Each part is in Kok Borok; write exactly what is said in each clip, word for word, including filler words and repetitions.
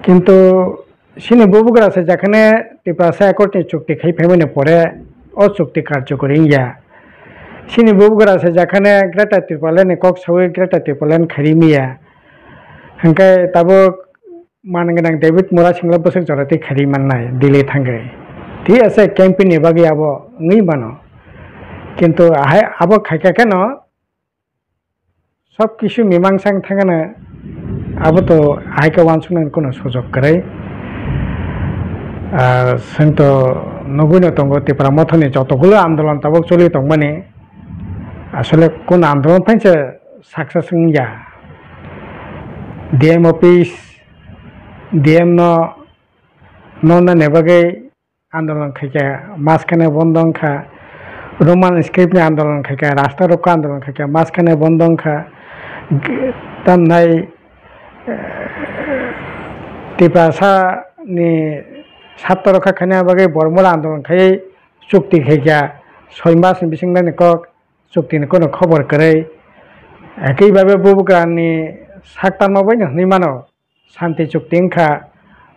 Kintu chini bubagra se jekhane Tiprasa Accord ni chukti khai phaimani pore o chukti karjokori wngya. Chini bubagra se jekhane Greater Tipraland ni kok sawi Greater Tipraland khairi miya. Hingke tabuk man gwnang David Murasingla bwswk jora twi khairi mannai Delhi thangwi. Thik ase campaign ni bagwi abo wngwi mano. Kintu ahai abo khaikha kheno sob kisu mimang sang thangano abo to ahai khe uansuknani kuno sujok kwrwi. Ah, chwng to nugwino tongo Tipra Mothani jotogulo andolon tabuk choli tongmani. Asole kun andolon phainse success wngya. D M office, D M no nonna ni bagwi andolon khaikha, maskane bondo wngkha, Roman script ni andolon khaikha, rasta rokha andolon khaikha, maskane bondo wngkha, g-, tamnai, eh, Tiprasa ni satto rokha khaina bagwi Bormura andolon khaiwi chukti khaikha, soi mas ni bising nani kok chukti ni kono khobor kwrwi. Ekhi babe bubagra ni sak tangma bai no hwnwi mano. Santi chukti wngkha,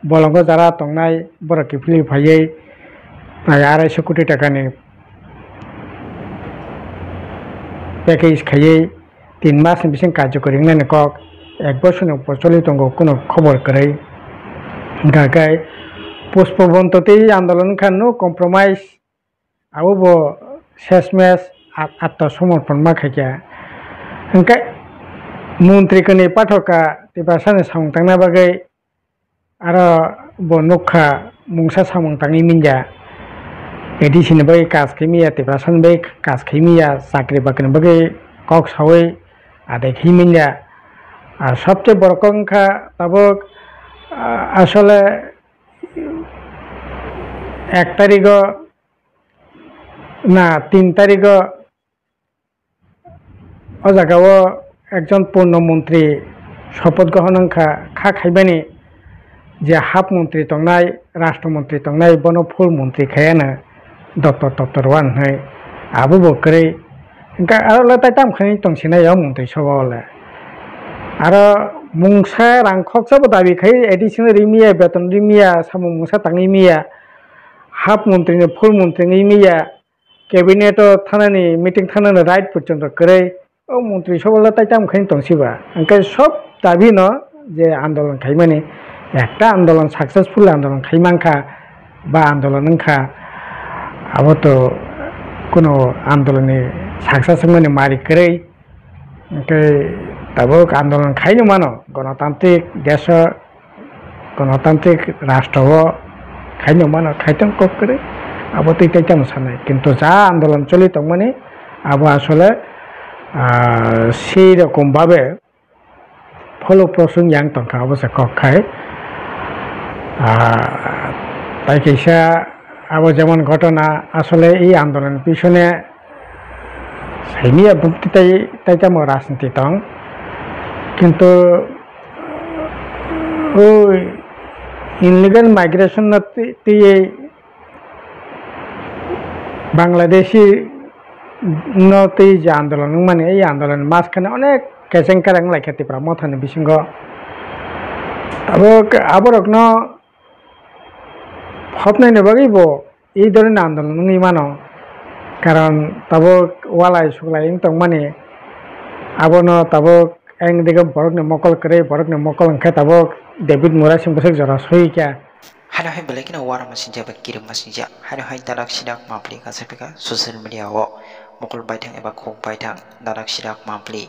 bolongo jara tongnai borok kiphilwi phaiwi prai araisho koti takani package khaiwi tin masni bising karjokori wngnani kok, ek bosorni upor choli tongo, kuno khobor kwrwi. Hwnkha khe pushpabonto tei andolon wngkha no compromise. Abo bo sesmes at-, atto somorpon ma khaikha. Hwnkhe montri kwnwi pathorkha Tiprasani samung tangna bagwi aro bo nukha mungsa samung tangwi manya. A D C ni bagwi kaj khai manya, Tiprasani bagwi kaj khai manya, chakri bakri ni bagwi kok sawi adai khai manya. Ar sobse borok wngkha tabuk, ah, asole ek tarigo na tin tarigo o jagao ekjon purno montri sopoth grohon wngkha, kha khaibani je half montri tongnai, rashtra montri tongnai, bono full montri khayano doptor toptor one hwnwi abo bo kwrwi. Hwnkhe aro le tai tamo khe tongsinai o montri sobha o le. Aro mungsa rang khoksa bo dabi khai additional ri miya, beton ri miya, samung mungsa tangwi miya, half montri ni full montri wngwi miya, cabinet o thanani meeting thanani right porjonto kwrwi. O montri sobha le tai tamo khe tongsiba. Hwnkhe sob dabi no je andolon khaimani, ekta andolon successful andolon khai mankha, ba andolon wngkha, abo to kuno andolon ni success wngmani mari kwrwi. Hwnkhe tabuk andolon khaino mano, gonotantrik desh o, gonotantrik rashtra o khaino mano, khaitong kok kwrwi, abo twi tai tamo sanai. Kintu ja andolon choli tongmani, abo asole, ah, sei rokom babe, Follow prosung yang tongkha, abo se kok khai. Ah, tai kaisa abo jemon ghotona, asole ei andolon pisone saimiya bukti tai, tai tamo rajniti tong. Kintu o illegal migration no twi, twi Bangladeshi no tei je andolon wngmani, ei andolon maskhe no onek kecheng kereng wnglaikha Tipra Mothani bisingo. Abo, aborokno phobnaini bagwi bo ei dhoroner andolon wngwi mano, karon tabuk walai suklai wng tongmani, abono tabuk ayang dige borokni mokol kwrwi, borokni mokol hwnkhe tabuk David Murasing bwswk jora soikha. Haino hai belai kheno uanama sinjak bai kirimma sinjak. Haino hai dadak sidak mapli kasaphika social media o mokol baithang eba khuk baithang dadak sidak mapli.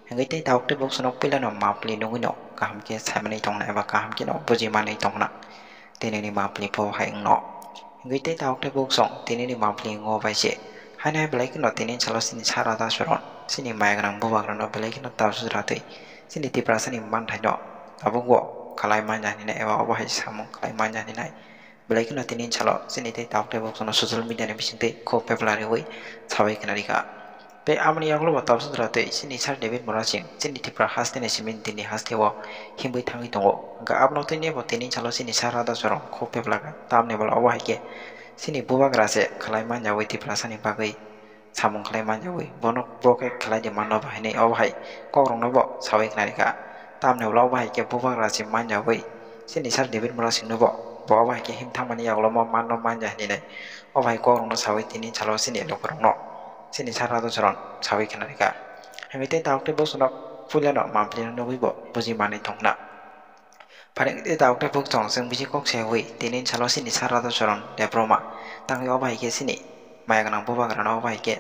Hingwi tei tabuk tei buksuno puilano mapli nugwino kaham khe saimanwi tongna eba kaham kheno bujimanwi tongna. Tinini mapli pho hai wngno. Hingwi tei tabuk tei buksong tinini mapli wngo bai se. Haino hai belai kheno tini salo chini sara dasoron chini maya gwnang bubagrano belai kheno tabuk jora twi chini Tiprasani manthaino tabukbo khalai manya hinwi nai eba obo hai samung khalai manya hinwi nai. Belai kheno tini salo chini tei tabuk tei buksuno social media ni bisingtwi khuk pepla riwi sawi khna rikha. Tei aboni yagulo bo tabuk jora twi chini sir David Murasing chini Tipra haste ni simi tini haste o himwi thangwi tongo. Hwnkhe abono twi nebo tini salo chini sir Radha Chorong khuk pepla kha. Tamni bwla obo hai khe chini bubagra se khlai manyawi Tiprasani bagwi samung khlai manyawi, bono bo khe khlai di manno ba hinwi obo hai kokrokno bo sawi khna rikha. Tamni ulo obo hai khe bubagra se manyawi Chini sir David Murasing no bo, bo obo hai khe him thangmani yagulo mo manno manja hinwi nai. Obo hai kok rokno sawi tini salo chini lukurokno, chini sir Radha Charan sawi khna rikha. Himwi tei tabuk tei bosonok puilano mampli no nugwi bo buji manwi thongna. Pharing tei tabuk tei buk chwng chwng bisi kok sewi tini salo chini sir Radha Charan Debbarma tangwi obo hai khe chini maya gwnang bubagrano obo hai khe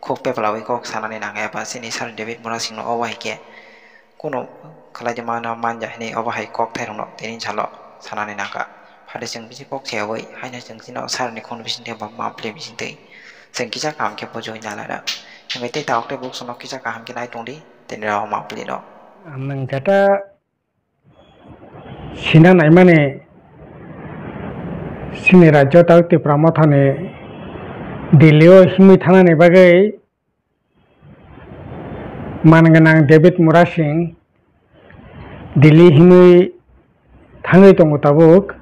khuk peplawi kok sanani nang eba chini sir David Murasing no obo hai khe Kuno khlai de mano manja hinwi obo hai kok thairokno tini salo sanani nangkha. Phade chwng bisi kok seyawi haino chwng chino sir ni khun bisingtwi bo mampli bisingtwi chwng kisa kaham khe bujui nalana. Himwi tei tabuk tei buk chwngno kisa kaham khe nai tongdi tini rok mampli no. Ang nang jata sina naimani chini rajyo tei Tipra Mothani Delhi o himwi thanani bagwi man gwnang David Murasing Delhi himwi thangwi tongo tabuk.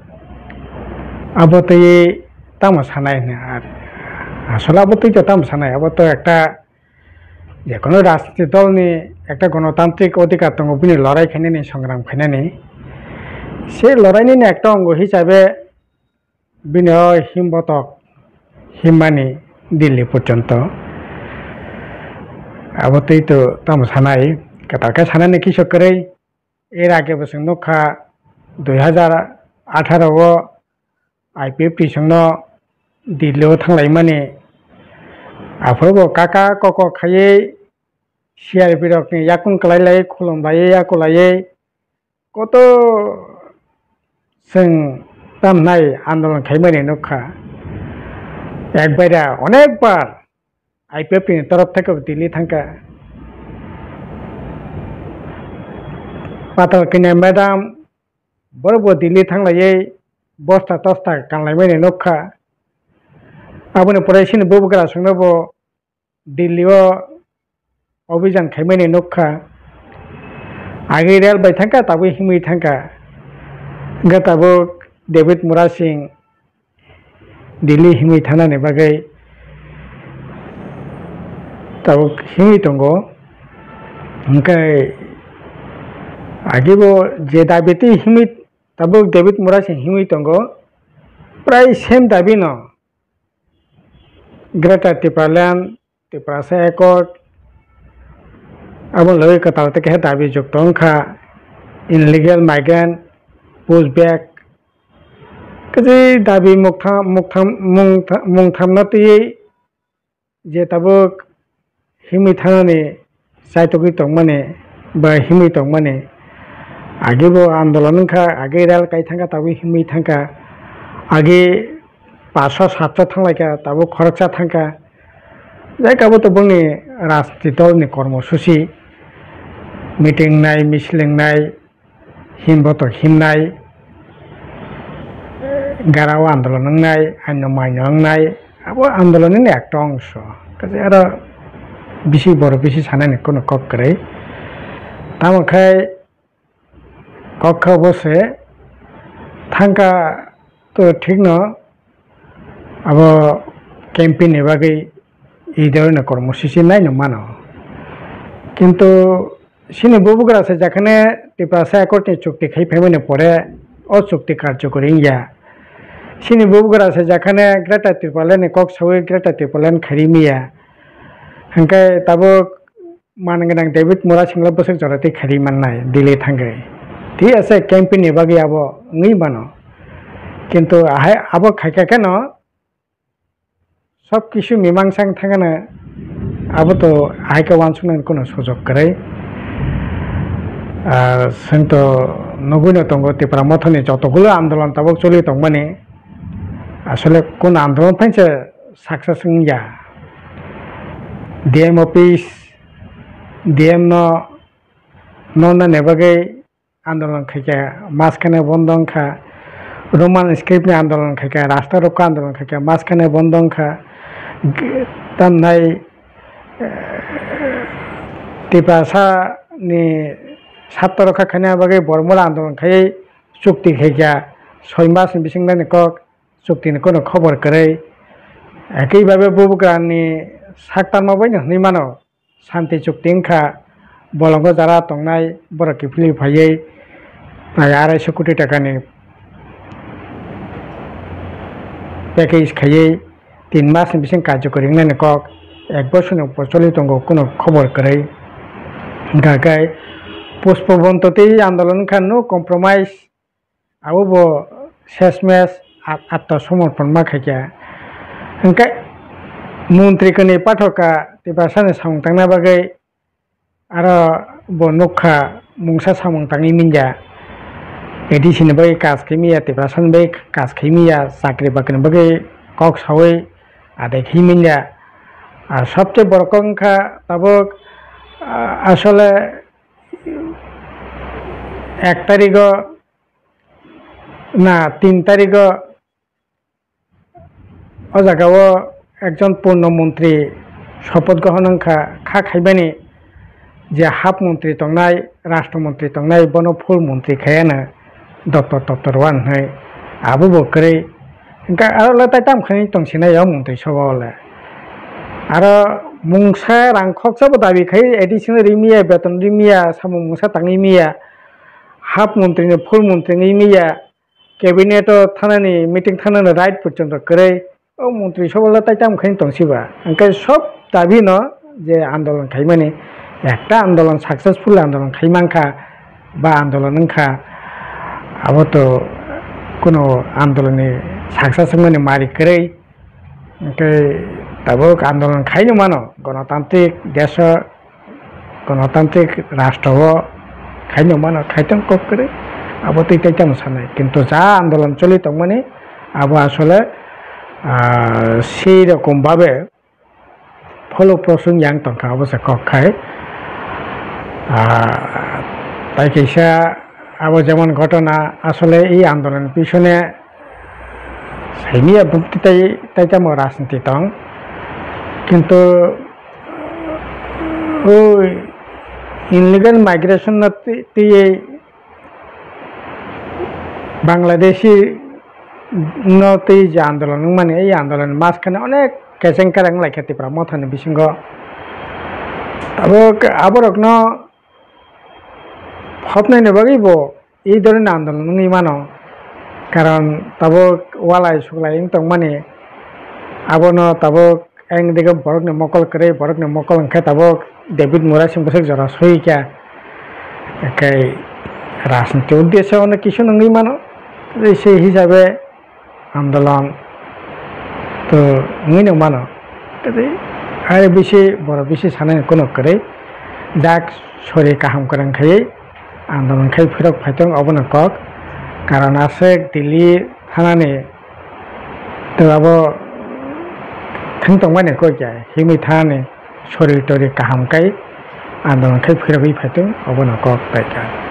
Abo twi tamo sanai hwnwi ar asole abo twi to tamo sanai, abo to ekta jekono rajniti dolni ekta gonotantrik odhikar tongo, bini lorai khainani, songram khainani. Se lorainini ekta ongo hisabe bini o himbotok himmani Delhi porjonto. Abo twi to tamo sanai, kwtal khe sanani kisa kwrwi. Er age bo chwng nukha dui hazar atharo o I P F T chwngno Delhi o thanglaimani. Aphuru bo kaka koko khaiwi C R P rokni yakung kwlai lai khulum laiwi yaku laiwi koto chwng tamnai andolon khaimani nukha. Ekbaira onekbar I P F T ni torof theke bo Delhi thangkha. Patal kanya madam borok bo Delhi thanglaiwi bosta tosta kanlaimani nukha. Aboni pore chini bubagra chwngno bo Delhi o obijan khaimani nukha. Agwi rel bai thangkha, tabuk himwi thangkha. Hwnkhe tabuk David Murasing Delhi himwi thanani bagwi tabuk himwi tongo. Hwnkhe agibo je dabi twi himwi tabuk David Murasing himwi tongo, prai same dabi no Greater Tipraland, Tiprasa Accord, abo logoi kwtal tei khe dabi jukto wngkha, illegal migrant, push back, kwchwi dabi muktham, muktham, mungtha-, mungthamno twiwi je tabuk himwi thanani chaitugwi tongmani ba himwi tongmani. Agi bo andolon wngkha, agi rel kai thangkha, tabuk himwi thangkha, agi paso satso thanglaikha, tabuk khoroksa thangkha. Jai kabo to bongni rajniti dolni kormosusi, meeting nai, misil wngnai, himbotok himnai, garao andolon wngnai, aino maino wngnai, abo andolonni ekta ongso. Kaisa aro bisi borok bisi sanani kono kok kwrwi. Tamo khe kok kha bo se thangkha to thikno abo campaign ni bagwi e dhoroner kormosuchi naino mano. Kintu chini bubagra se jakhane Tiprasa Accord ni chukti khai phaimani pore o chukti karjokori wngya. Chini bubagra se jakhane Greater Tipraland ni kok sawi Greater Tipraland khairi miya. Hwnkhe tabuk man gwnang David Murasingla bwswk jora tei khairi mannai Delhi thangwi. Thik ase campaign ni bagwi abo wngwi mano. Kintu ahai abo khaikha kheno sob kisu mimangsa wng thangano abo to ahai khe uansuknani kuno sujok kwrwi. Ah, chwng to nugwino tongo Tipra Mothani jotogulo andolon tabuk choli tongmani. Asole kun andolon phainsa success wngya. D M office, D M no nonna ni bagwi andolon khaikha, maskane bondo wngkha, Roman script ni andolon khaikha, rasta rokha andolon khaikha, maskane bondo wngkha, g-, tamnai, eh, Tiprasa ni satro rokha khaina bagwi Bormula andolon khaiwi chukti khaikha, soi mas ni bising nani kok chukti ni kono khobor kwrwi. Ekhi babe bubagra ni sak tangma bai no hwnwi mano. Santi chukti wngkha, bolongo jara tongnai borok kiphilwi phaiwi prai arai sho koti takani package khaiwi tin mas ni bising karjokori wngnani kok, ek bosor ni upor choli tongo, kuno khobor kwrwi. Hwnkha khe pushpabonto tei andolon wngkha no compromise, abo bo sesmes at-, atto somorpon ma khaikha. Hwnkhe montri kwnwi pathor kha Tiprasani samung tangna bagwi, aro bo nukha mungsa samung tangwi manya, A D C ni bagwi kaj khai manya, Tiprasani bagwi kaj khai manya, chakri bakri ni bagwi kok sawi adai khai manya. Ar sobse borok wngkha tabuk, ah, asole ek tarigo na tin tarigo o jaga o ekjon purno montri sopoth grohon wngkha, kha khaibani je half montri tongnai, rashtra montri tongnai, bono full montri khayano doptor toptor one hwnwi, abo bo kwrwi. Hwnkhe aro le tai tamo khe tongsinai o montri soba o le. Aro mungsa rang khoksa bo dabi khai, A D C no ri manya, beton ri manya, samung mungsa tangwi manya, half montri ni full montri wngwi manya, cabinet o thanani, meeting thanani right porjonto kwrwi, o montri soba le tai tamo khe tongsiba. Hwnkhe sob dabi no je andolon khaimani, ekta andolon successful andolon khai mankha, ba andolon wngkha, abo to kuno andolon ni success wngmani mari kwrwi. Hwnkhe tabuk andolon khaino mano, gonotantrik desh o, gonotantrik rashtra o khaino mano, khaitong kok kwrwi, abo twi tai tamo sanai. Kintu ja andolon choli tongmani, abo asole, ah, sei rokom babe pholoprosu wng yang tongkha, abo se kok khai. Ah, tai kaisa abo jemon ghotona, asole ei andolon pisone saimia bukti tai, tai tamo rajniti tong. Kintu o illegal migration no twi, twi Bangladeshi no twi je andolon wngmani, ei andolon maskhe no onek kechengkar wnglaikha Tipra mothani bisingo. Abo, aborokno hopnaini bagwi bo ei dhoroner andolon wngwi mano, karon tabuk walai suklai wng tongmani, abono tabuk Ang dege borokni mokol kwrwi, borokni mokol hwnkhe tabuk David Murasing bwswk jora soi kha. Tei rajniti uddesyo ono kisu nungwi mano. Tei sei hisabe andolon to wngwi no mano. Tei are bisi borok bisi sanani kuno kwrwi. Jak sori kaham kwrwng khaiwi andolon khai phirok phaitong obono kok. Karon aswk Delhi thanani Tei abo thwng tongmani kok ya, himwi thani sori tori kaham kai andolon khai phirogwi phaitong, obono kok paikha.